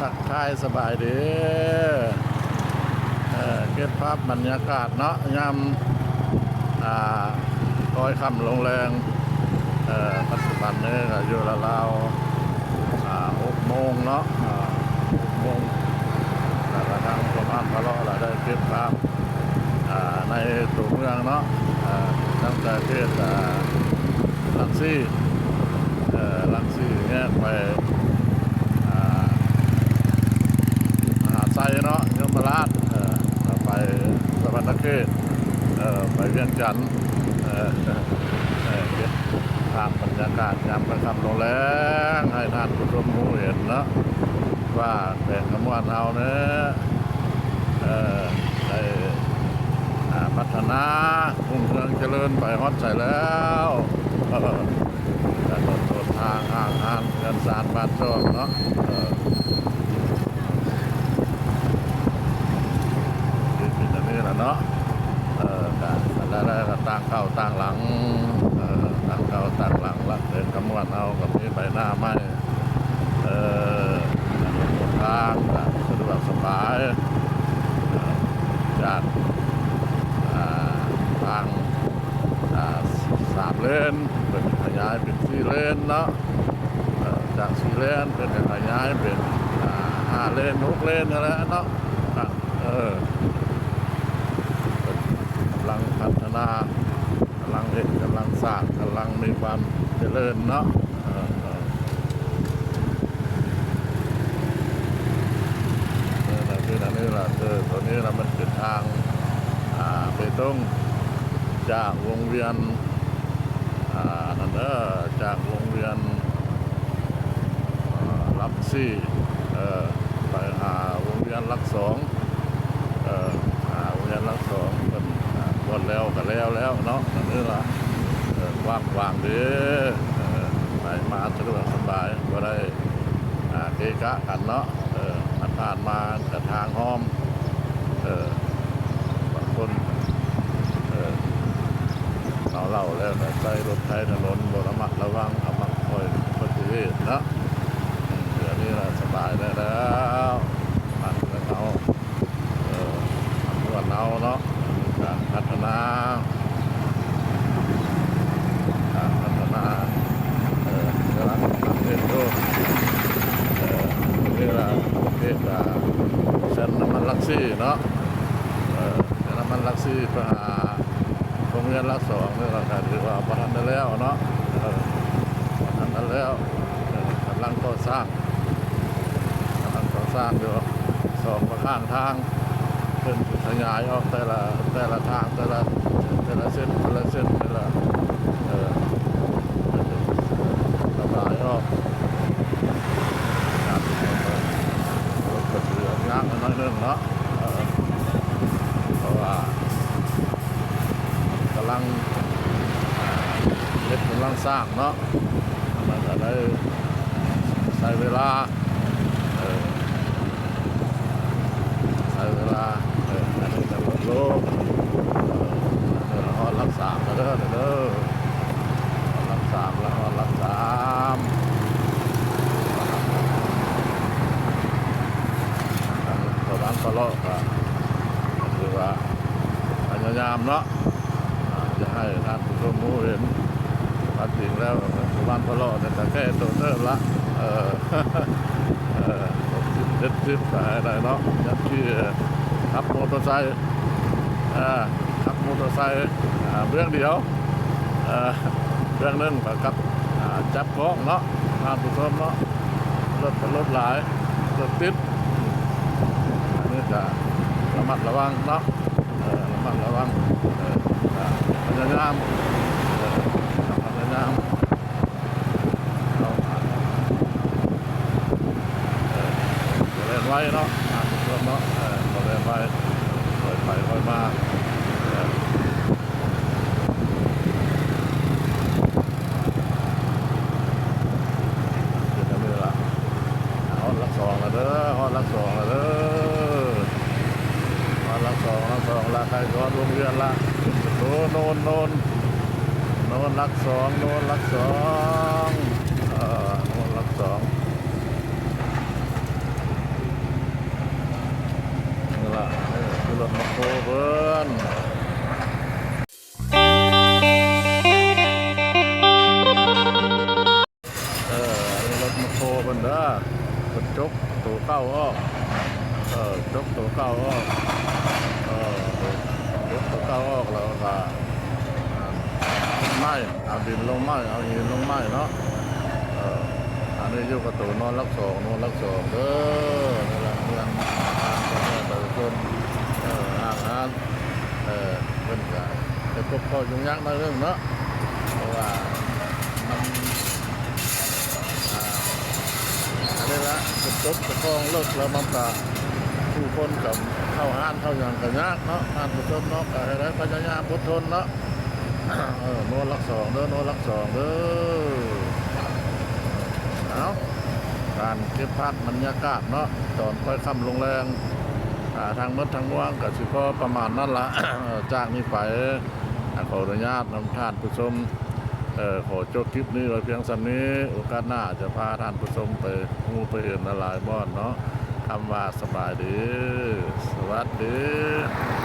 ທັກທາຍສະບາຍດີ ເອີ ເກັບພາບບັນຍາກາດເນາະ ຍາມ ອ່າ ຄ່ອຍຄ່ຳລົງແລງ ເອີ ປັດຈຸບັນນີ້ກະຢູ່ລາວໆ ອ່າ ຫົກໂມງເນາະ ອ່າ ຫົກໂມງ ແລ້ວກະທາງປະມານພະເລາະລະໄດ້ເກັບພາບ ອ່າ ໃນຕົວເມືອງເນາະ ເອີ ຕັ້ງແຕ່ເຂດ ອ່າ ຫຼັກສີ່ ເອີ ຫຼັກສີ່ແຍກໄປ ອ່າ ມະຫາໄຊເນາະ ຍົມມະລາດ ເອີ ແລ້ວໄປສະຫວັນນະເຂດ ເອີ ໄປວຽງຈັນ ເອີ ເອີ ເກັບພາບບັນຍາກາດຍາມຄ່ຳລົງແລງ ໃຫ້ທ່ານຜູ້ຊົມຮູ້ເຫັນເນາະ ວ່າແຂວງຄຳມ່ວນເຮົານີ້ ເອີ ໄດ້ ອ່າ ພັດທະນາຮຸ່ງເຮືອງຈະເລີນໄປຮອດໃສແລ້ວ ເອີ ກະໂດນໂດນທາງຫ້າງຮ້ານເຮືອນຊານບ້ານຊ່ອງເນາະ ເອີ ເປັນອັນນີ້ລະເນາະ ເອີ ກະ ແລ້ວ ແລ້ວກະຕ່າງເກົ່າຕ່າງຫຼັງ ເອີ ຕ່າງເກົ່າຕ່າງຫຼັງລະ ແຂວງຄຳມ່ວນເຮົາກະມີໃບໜ້າໃໝ່ ເອີ ການເດີນທາງກະສະດວກສະບາຍ ເອີ ຈາກ ອ່າ ທາງ ອ່າ ສາມເລນ ເພິ່ນຂະຫຍາຍເປັນສີ່ເລນເນາະ ເອີ ຈາກສີ່ເລນເພິ່ນກະຂະຫຍາຍເປັນ ອ່າ ຫ້າເລນຫົກເລນຫັ້ນແຫຼະເນາະ ເອີ ເພິ່ນກຳລັງພັດທະນາ ກຳລັງເຮັດ ກຳລັງສ້າງ ກຳລັງມີຄວາມຈະເລີນເນາະ ເອີ ເອີ ເອີ ນັ້ນຄື ນັ້ນຄືລະ ເອີ ໂຕນີ້ລະມັນເປັນທາງ ອ່າ ເບຕົງ ຈາກວົງວຽນ ອ່າ ນັ້ນເດີ ຈາກວົງວຽນ ເອີ ຫຼັກສີ່ ເອີ ໄປຫາວົງວຽນຫຼັກສອງ ເອີ ຫາວົງວຽນຫຼັກສອງ ເພິ່ນ ອ່າ ກວດແລ້ວກະແລ້ວແລ້ວເນາະ ນັ້ນເດີລະ ເອີ ກວ້າງຂວາງເດ້ ເອີ ໄປມາສະດວກສະບາຍ ບໍ່ໄດ້ ອ່າ ເກະກະກັນເນາະ ເອີ ຜ່ານມາກະທາງຫ້ອມ ເອີ ບາງຄົນ ເອີ ເມົາເຫຼົ້າແລ້ວກະໃຊ້ລົດໃຊ້ຖະໜົນບໍ່ລະມັດລະວັງ ກະມັກຄ່ອຍອຸບັດຕິເຫດເນາະ ດຽວນີ້ລະສະບາຍແດ່ແລ້ວ ບ້ານເມືອງເຮົາ ເອີ ເມືອງເຮົາເນາະ ການພັດທະນາ ການພັດທະນາ ເອີ ກຳລັງເຮັດຢູ່ ເອີ ນີ້ລະເຂດ ອ່າ ເສັ້ນນ້ຳມັນຫຼັກສີ່ເນາະ ເອີ ເສັ້ນນ້ຳມັນຫຼັກສີ່ໄປຫາ ໂຮງຮຽນຫຼັກສອງນີ້ລະກະຖືວ່າບໍ່ທັນໄດ້ແລ້ວເນາະ ເອີ ບໍ່ທັນໄດ້ແລ້ວ ເອີ ກຳລັງກໍ່ສ້າງ ກຳລັງກໍ່ສ້າງຢູ່ ສອງຂ້າງທາງ ເພິ່ນຂະຫຍາຍອອກແຕ່ລະ ແຕ່ລະທາງ ແຕ່ລະ ແຕ່ລະເສັ້ນ ແຕ່ລະເສັ້ນ ແຕ່ລະ ເອີ ຂະຫຍາຍອອກ ກະຖືວ່າຍາກໜ້ອຍໜຶ່ງເນາະ ເອີ ເພາະວ່າ ກຳລັງ ເຮັດ ກຳລັງສ້າງເນາະ ມັນກະໄດ້ໃຊ້ເວລາ ເອີ ໃຊ້ເວລາ ເອີ ອັນນີ້ກະລົດໂລ ເອີ ຮອດຫຼັກສາມແລ້ວເດີ ເດີ ຮອດຫຼັກສາມແລ້ວ ຮອດຫຼັກສາມ ທາງປະມານປະເລາະກະ ກະຖືວ່າພະຍາຍາມເນາະ ອາ ຢາກໃຫ້ທ່ານຜູ້ຊົມຮູ້ເຫັນ ຄວາມຈິງແລ້ວ ປະມານປະເລາະນີ້ກະແກ້ໂຕເຕີບລະ ເອີ ເອີ ຫົກສິບ ເຈັດສິບ ກະໃຫ້ໄດ້ເນາະ ຢ່າງທີ່ຂັບມໍເຕີໄຊ ເອີ ຂັບມໍເຕີໄຊ ອາ ເບື້ອງດຽວ ເອີ ເບື້ອງໜຶ່ງກະກັບ ອາ ຈັບກ້ອງເນາະ ທ່ານຜູ້ຊົມເນາະ ລົດກະລົດຫຼາຍ ລົດຕິດ ອັນນີ້ກະລະມັດລະວັງເນາະ ເອີ ລະມັດລະວັງ ເອີ ກະພະຍາຍາມ ເອີ ກະພະຍາຍາມ ເອີ ບໍ່ແລ່ນໄວເນາະ ທ່ານຜູ້ຊົມເນາະ ເອີ ບໍ່ແລ່ນໄວ ຄ່ອຍໄປຄ່ອຍມາ ເອີ ເປັນຈັ່ງໃດລະ ຮອດຫຼັກສອງແລ້ວເດີ ຮອດຫຼັກສອງແລ້ວເດີ ຮອດຫຼັກສອງ ຫຼັກສອງລະ ໃກ້ຮອດໂຮງຮຽນລະ ໂນນ ໂນນ ໂນນ ຫຼັກສອງ ໂນນຫຼັກສອງ ເອີ ໂນນຫຼັກສອງ. ເພິ່ນ ເອີ ອັນນີ້ລົດແມັກໂຄເພິ່ນເດີ ເພິ່ນຈົກໂຕເກົ່າອອກ ເອີ ຈົກໂຕເກົ່າອອກ ເອີ ຈົກໂຕເກົ່າອອກ ແລ້ວກະ ເອີ ໄມ້ ເອົາດິນລົງໄມ້ ເອົາຫີນລົງໄມ້ເນາະ ເອີ ອັນນີ້ຢູ່ກັບໂຕນອນຫຼັກສອງ ນອນຫຼັກສອງເດີ ໃນຫຼັງເຮືອນ ທາງພໍ່ແມ່ປະຊາຊົນ ເອີ ຫ້າງຮ້ານ ເອີ ເພິ່ນກະໄດ້ພົບຂໍ້ຫຍຸ້ງຍາກໜ້ອຍໜຶ່ງເນາະ ເພາະວ່າມັນ ອ່າ ອັນນີ້ລະ ຝົນຕົກຕະກອງເລິກແລ້ວ ມັນກະ ຜູ້ຄົນກະເຂົ້າຮ້ານເຂົ້າຫຍັງກະຍາກເນາະ ທ່ານຜູ້ຊົມເນາະ ກະໃຫ້ໄດ້ພະຍາຍາມອົດທົນເນາະ ເອີ ນອນຫຼັກສອງເດີ ນອນຫຼັກສອງເດີ ເອົາ ການເກັບພາບບັນຍາກາດເນາະ ຕອນຄ່ອຍຄ່ຳລົງແລງ ອ່າ ທັງໝົດທັງມວນກະຊິພໍປະມານນັ້ນລະ ຈາກນີ້ໄປ ອ່າ ຂໍອະນຸຍາດນຳທ່ານຜູ້ຊົມ ເອີ ຂໍຈົບຄລິບນີ້ໄວ້ພຽງສ່ຳນີ້ ໂອກາດໜ້າຈະພາທ່ານຜູ້ຊົມໄປຮູ້ໄປເຫັນຫຼາຍໆບ່ອນເນາະ ຄຳວ່າສະບາຍດີ ສະຫວັດດີ.